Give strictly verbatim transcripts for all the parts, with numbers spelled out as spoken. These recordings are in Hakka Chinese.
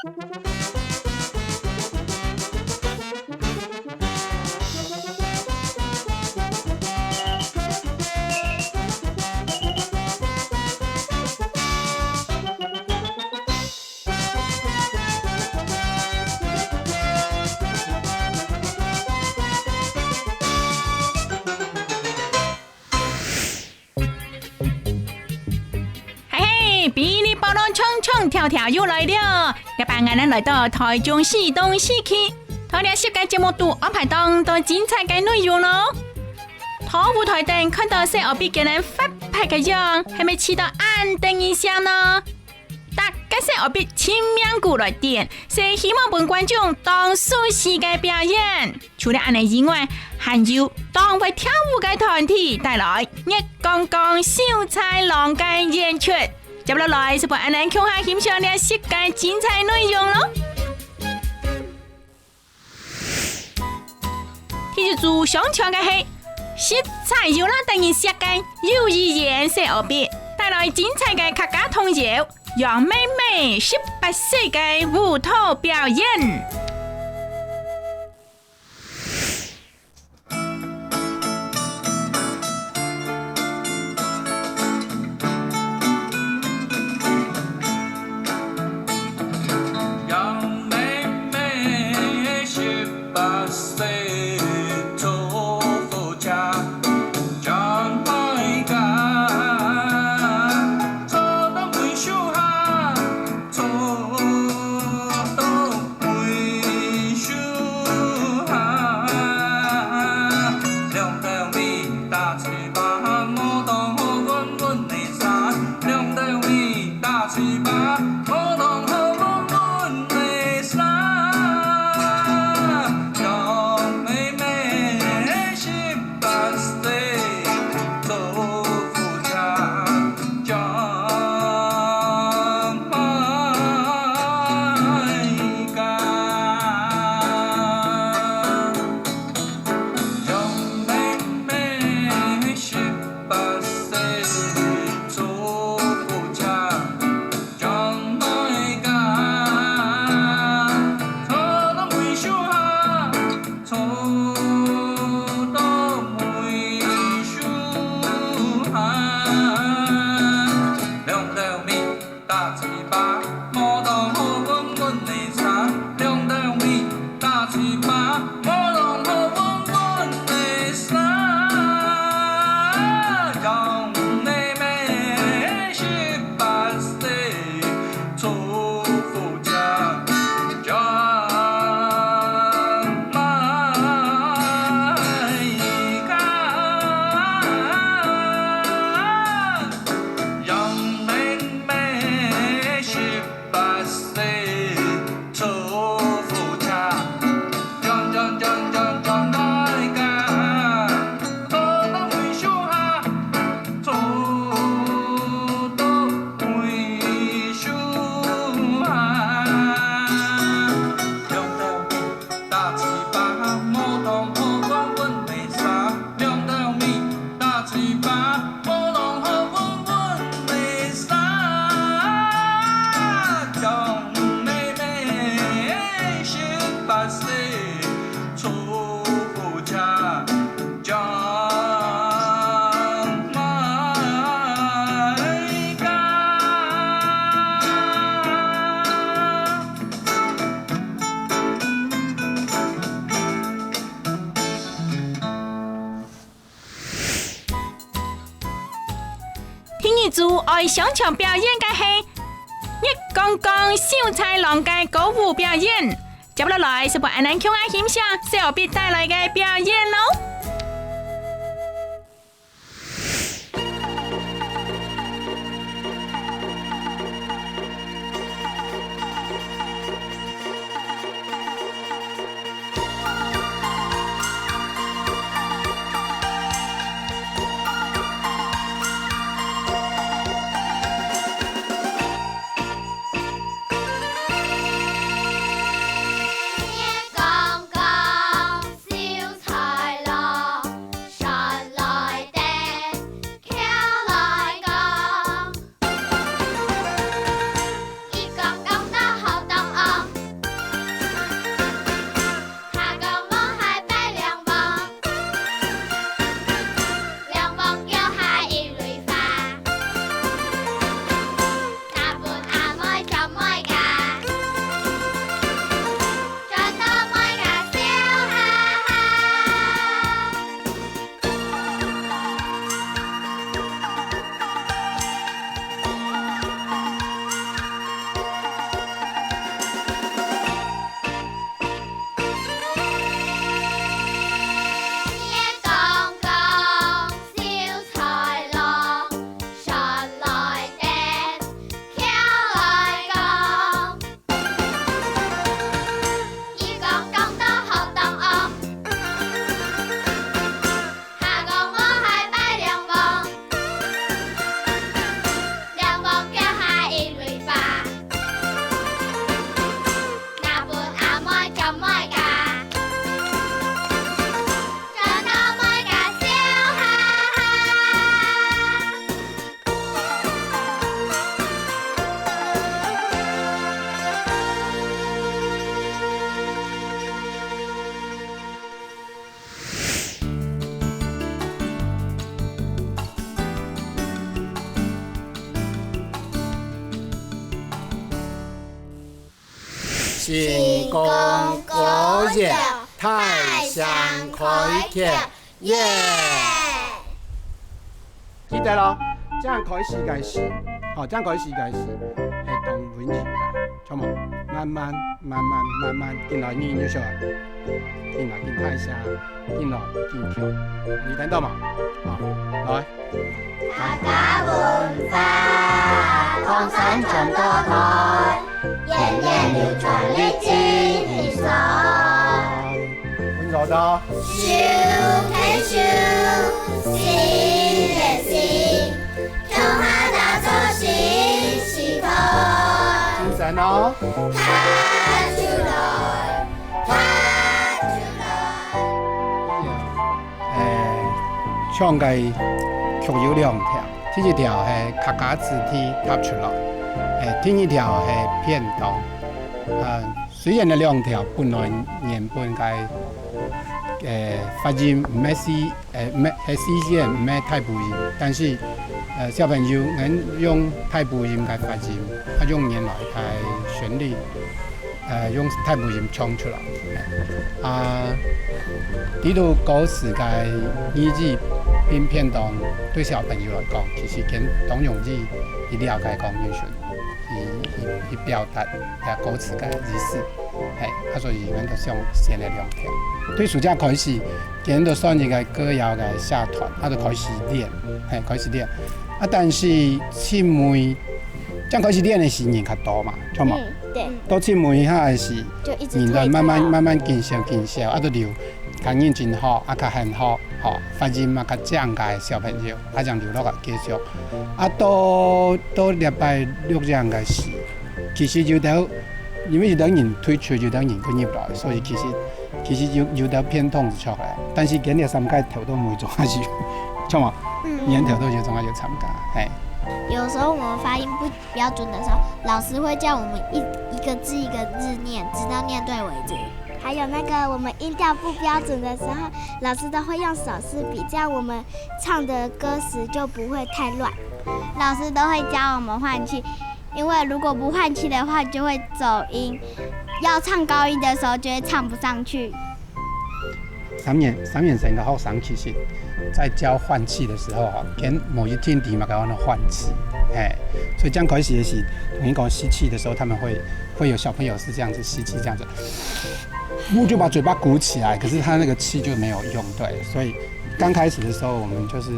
嘿嘿，嗶哩啵哩，唱唱跳跳又來了！這擺𠊎等來到臺中市東勢區，在這十个節目肚安排當多精彩个內容囉。在舞臺頂看到細阿伯佢等活潑个樣，係毋係試著恁得人惜呢？逐个細阿伯盡命牯來展，係希望分觀眾當舒適个表演。 除了恁呢以外，還有當會跳舞个團體帶來月光光秀才郎个演出。接落來，就分𠊎等共下欣賞這十个精彩內容囉。第一組上場个係實在有夠得人惜个幼稚園細阿伯，帶來精彩个客家童謠《羊妹妹十八歲》个舞蹈表演。 羊妹妹十八歲，坐火車轉台家，坐到梅樹下，坐到 梅樹下，兩頭尾打嘴巴，無當好穩穩个沙。兩頭尾打嘴巴，無當好穩穩个沙。羊妹妹十八歲，坐火車轉 坐到梅樹下，兩頭尾打嘴巴，無當好穩穩个沙。兩頭尾打嘴巴，無當好穩穩个沙。羊妹妹十八歲，坐火車 坐到梅樹下，兩頭尾打嘴巴，無當好穩穩个沙。兩頭尾打嘴巴，無當好穩穩个沙。羊妹妹十八歲， 坐火車轉台家。第二組愛上場表演个係月光光秀才郎个歌舞表演。 接落來，就分𠊎等共下欣賞小畢帶來个表演囉。成功歌謠，大聲開口，耶！記得咯，正開始个時，吼，正開始个時，係當溫柔个，著無？慢慢、慢慢、慢慢，緊來，你有曉得？緊來，緊大聲，緊來，緊強，你聽到無？好，來。 客家文化，江山傳到代，源遠流傳歷盡時代。溫柔的哦。手牽手，心連心，共下打造新時代。精神哦。踏出來，踏出來。 呃，唱个曲有兩條，第一條係客家子弟踏出來，呃，第二條係便當。呃，雖然這兩條本來原本个，呃，發音毋係四，呃，毋係，係四縣，毋係大埔音，但是，呃，小朋友能用大埔音个發音，啊，用原來个旋律， 呃，用大埔音唱出來。啊，這首歌詞个意義並便當，對小朋友來講，其實佢當容易去了解講藝術，去，去，去表達這歌詞个意思。係，啊，所以𠊎就想選這兩條。對暑假開始，佢就算一個歌謠个社團，啊，就開始練，係，開始練。啊，但是盡尾，正開始練个時人較多嘛，著無？嗯，對。 到盡尾下个時，就一直人就慢慢，退步。慢慢減少，減少，啊，就留較認真學，啊，較肯學，吼，發音嘛較正个小朋友，啊，正留落來繼續。啊，到，到禮拜六這樣个時，其實有兜，因為有兜人退出，有兜人又入來，所以其實，其實有，有兜變動就出來。但是今日三屆頭都無總還是有，著無？嗯。年頭都有總還有參加，係。有時候我們發音不 標準的時候，老師會叫我們一，一個字一個字念，直到念對為止。還有那個我們音調不標準的時候，老師都會用手勢比，這樣我們唱的歌詞就不會太亂。老師都會教我們換氣，因為如果不換氣的話，就會走音，要唱高音的時候就會唱不上去。 三年，三年生个學生其實在教換氣的時候吼，佢無一定知麼个安到換氣，係，所以這樣開始也是，同你講吸氣的時候，他們會，會有小朋友是這樣子吸氣，這樣子，就把嘴巴鼓起來，可是他那個氣就沒有用，對，所以剛開始的時候，我們就是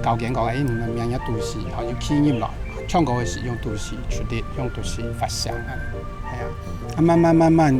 教佢講，欸，你們兩個肚臍，吼，有氣入來，唱歌的時候用肚臍出力，用肚臍發聲啊，係啊，啊，慢慢慢慢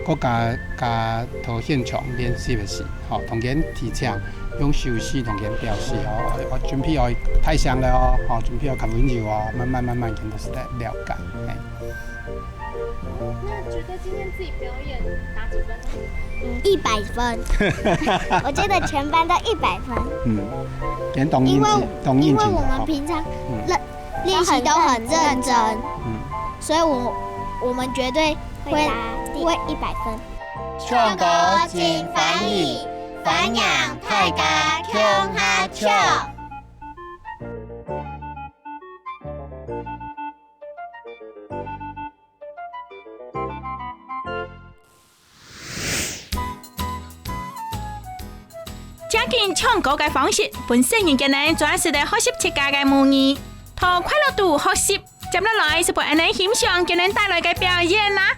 過加，加到現場練習个時，吼，同佢提醒，用手勢同佢表示，吼，𠊎準備愛大聲了哦，吼，準備愛較溫柔哦，慢慢慢慢佢就係了解，係。那覺得今天自己表演打幾分？一百分。我覺得全班都一百分。嗯，佢當認真，因為，當認真个，因為我們平常，吼。嗯。練，練習都很認真，嗯。所以我，我們絕對 會，會一百分。唱歌真歡喜，歡迎大家共下唱。借緊唱歌个方式，分細人佢等做得識得學習自家个母語，在快樂肚學習。 接落來就分𠊎等欣賞佢等帶來个表演啦。